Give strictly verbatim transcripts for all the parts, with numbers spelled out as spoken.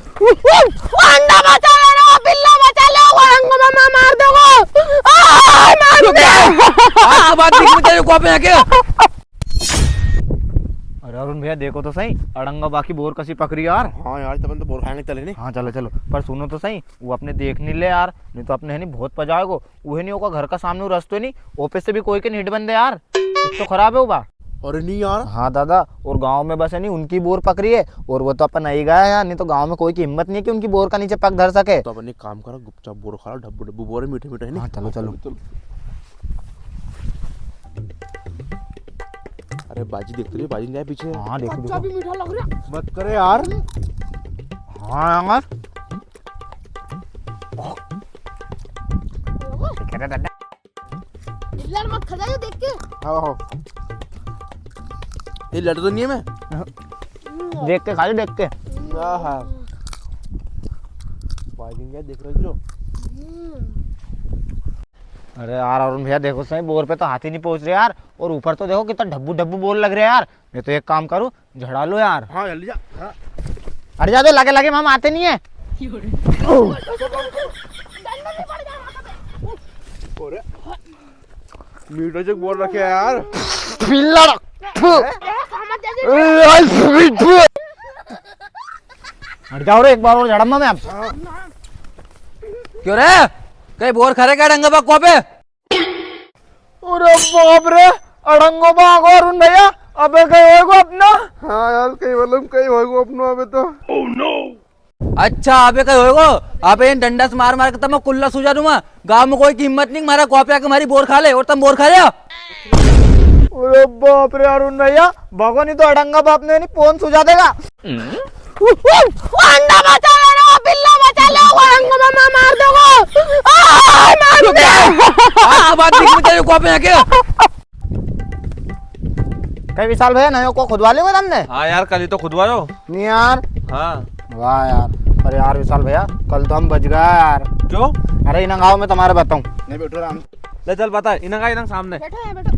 अंडा बचा ले रे, बिल्ला बचा ले, वो अड़ंगा बा मार देगो। आ, मार दे। आज के बाद दिख मत जाइयो कुआ पे आके। अरे अरुण भैया, देखो तो सही, अड़ंगा बा की बोर कसी पकड़ी यार। हाँ यार, तब तो बोर खाने चले नी। हाँ, चलो, चलो, पर सुनो तो सही, वो अपने देख नी ले यार, नी तो अपने है नी बहुत पजा आएगो। वो है नी, ओका घर का सामने वो रस्तो है नी, ओपे से भी कोई के नी हिट बंदे यार, इतना खराब है वो बा। अरे नी यार। हाँ दादा, और गांव में बस है नी उनकी बोर पकड़ी है, और वो तो अपन आई गया यार, नी तो गांव में कोई की हिम्मत नी है कि उनकी बोर का नीचे पग धर सके। तो अपन एक काम करो, चुपचाप बोर खा लो, ढब्बू ढब्बू बोर है, मीठे मीठे है नी। हाँ, चलो, चलो। चलो। अरे बाजी देख तो रही, बाजी नी आए पीछे। हाँ, देखो, कच्चा देखो। भी मीठा लग रहा। मत करे यार। हाँ यार। लड़ मत खा जाइयो देख के। हाँ, हाँ। ये लड़ तो नी है मैं? हम्म। देख के खा लो, देख के। हाँ, हाँ। बाजी नी आए, देख रहे जो। हम्म। अरे यार अरुण भैया, देखो सही, बोर पे तो हाथ ही नी पहुंच रहे यार, और ऊपर तो देखो कितना ढब्बू ढब्बू बोर लग रहे यार। मैं तो एक काम करूँ, झड़ा लो यार। हाँ, जल्दी जा। हाँ। हट जा, तो लगे लगे मामा आते नी है। अरे, मीठो जो बोर रखे है यार। पिल्ला। हट जाओ रे, एक बार और झड़मा मैं आप। क्यों रे, कई बोर खा रे क्या अड़ंगा बा कुआ पे? अरे बाप रे, अड़ंगो बा आ गो अरुण भैया, अबे कई होएगो अपना? हाँ यार, कई मालूम कई होएगो अपनो अबे तो। अच्छा, अबे कई होएगो? अबे इन डंडा से मार मार के तो मैं कुल्ला सुजा दूंगा। गांव में कोई की हिम्मत नी, मारा कुआ पे आके मारी बोर खा ले, और तम बोर खा ले। अरे बाप रे अरुण भैया, भगो नी तो अड़ंगा बा अपने नी पोन सुजा देगा। अंडा बचा ले रे, बिल्ला बचा ले, वो अड़ंगा बा मार देगो। आ, मार दे। आज के बाद दिख मत जाइयो कुआ पे आके। कई विशाल भैया, नयो कुओ खुदवा लियो तमने? हाँ यार, कल ही तो खुदवायो। नी यार। हाँ। वाह यार, पर यार विशाल भैया, कल तो हम बच गया यार। क्यों? अरे इना गाँव में तमारे बताऊं। नी, बैठो आराम। ले चल बता, इना का, इना सामने। बैठो यहाँ, बैठो।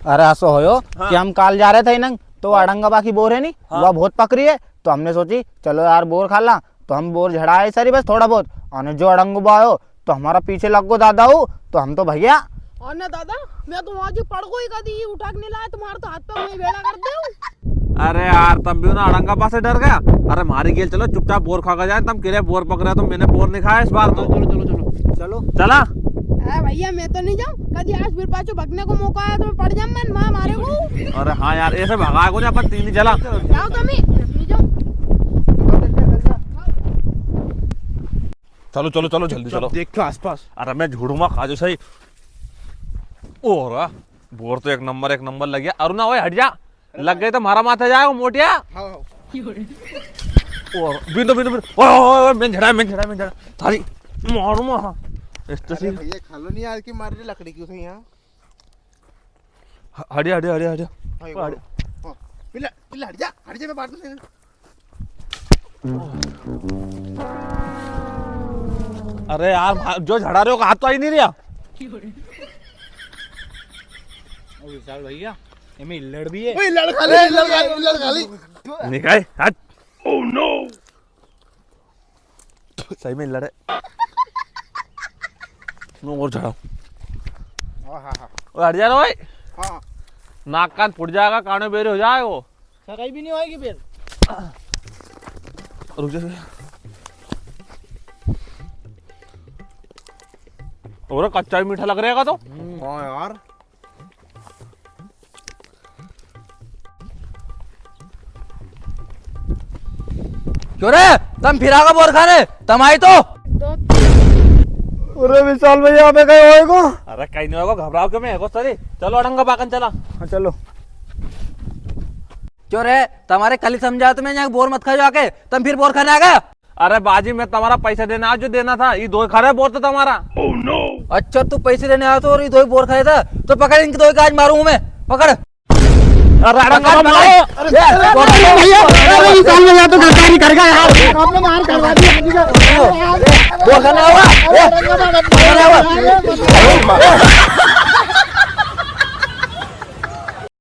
अरे असो होयो हाँ। कि हम काल जा रहे थे इनंग, तो हाँ। अड़ंगा बा की बोर है नी, हाँ। वा बहुत पकरी है, तो हमने सोची चलो यार बोर खा ला, तो हम बोर झड़ाए सारी बस थोड़ा बहुत, अने जो अड़ंगो बा आयो तो हमारा पीछे लग गो दादा हो, तो हम तो भैया। अने दादा, मैं तो वहाँ जी पड़ गई कदी, उठा के नी लाया, तुम्हारा तो हाथ पे वहीं बेड़ा कर दे। अरे यार, तम भी ना अड़ंगा बा से डर गया। अरे मारी गेल चलो, चुपचाप बोर खा के जाए, तम किरे बोर पकड़े, तो मैंने बोर नी खाया इस बार तो। चलो, चलो, चलो, चलो। चलो। चला? अरे भैया, मैं तो नी जाऊँ। कदी आज फिर पाछो भगने को मौका आया तो मैं पड़ जाऊँ, मन माँ मारे को। अरे हाँ यार, ऐसे भगाए को नी, अपन तीन ही चला। जाओ तमी, नी जाओ। चलो, चलो, चलो, जल्दी चलो। देख के आसपास। अरे मैं झूड़ूमा खा जो सही। ओ रा, बोर तो एक नंबर, एक नंबर लग गया। अरुणा, ओए हट जा। लग गए तो मारा माथा जाएगा मोटिया। हाँ, हाँ। और बिंदु, बिंदु, बिंदु। ओए, ओए, ओए, मैं झड़ा, मैं झड़ा, मैं झड़ा। थारी मारूंगा। हाँ। इस तो अरे सी भैया, खा लो नी यार, की मार रही लकड़ी क्यों से यहाँ? ह-, हट जा, हट जा, हट जा, हट जा। हाँ, ये हट जा। हाँ। पिल्ला, पिल्ला, हट जा, हट जा, मैं बात नहीं। अरे यार, भा-, जो झड़ा रहे हो, हाथ तो आई नहीं रहा। ओ विशाल भैया, इमे इल्लड़ भी है। ओए, इल्लड़ खा ले, इल्लड़ खा ले, इल्लड़ खा ले। निकाय, हट। Oh no! सही में इल्लड़ है। नो और झाड़ो। हाँ, हाँ, हाँ। ओए, हट जा रे भाई। हाँ। नाक कान फूट जाएगा, कानो बेरे हो जाएगा। सगाई भी नहीं होएगी फिर। रुक जा। और कच्चा भी मीठा लग रहेगा तो। हाँ यार। क्यों रे, तम फिर आगा बोर खाने, तम आई तो। अरे विशाल भैया, अबे कई होएगो? अरे कई नहीं होएगो, घबराओ क्यों, मैं है को सरी। चलो अड़ंगा बा कन चला। हाँ, चलो। क्यों रे, तमारे कल ही समझाया तुम्हें, यहाँ बोर मत खाओ आके, तम फिर बोर खाने आ गया? अरे बाजी, मैं तमारा पैसा देने आया, जो देना था, ये दो खा रहे बोर तो तमारा। अच्छा, तू पैसे देने आया था और ये दो बोर खाया था, तो पकड़ इनके दो के, आज मारूं मैं, पकड़। अरे, अरे, पकड़, पकड़। मारो। अरे, अरे, अरे, भैया, अरे, विशाल भैया तो गद्दारी कर गया यार। आपने मार करवा दी। बोर खाना हुआ? अरे, अरे, अरे, अरे, अरे, अरे,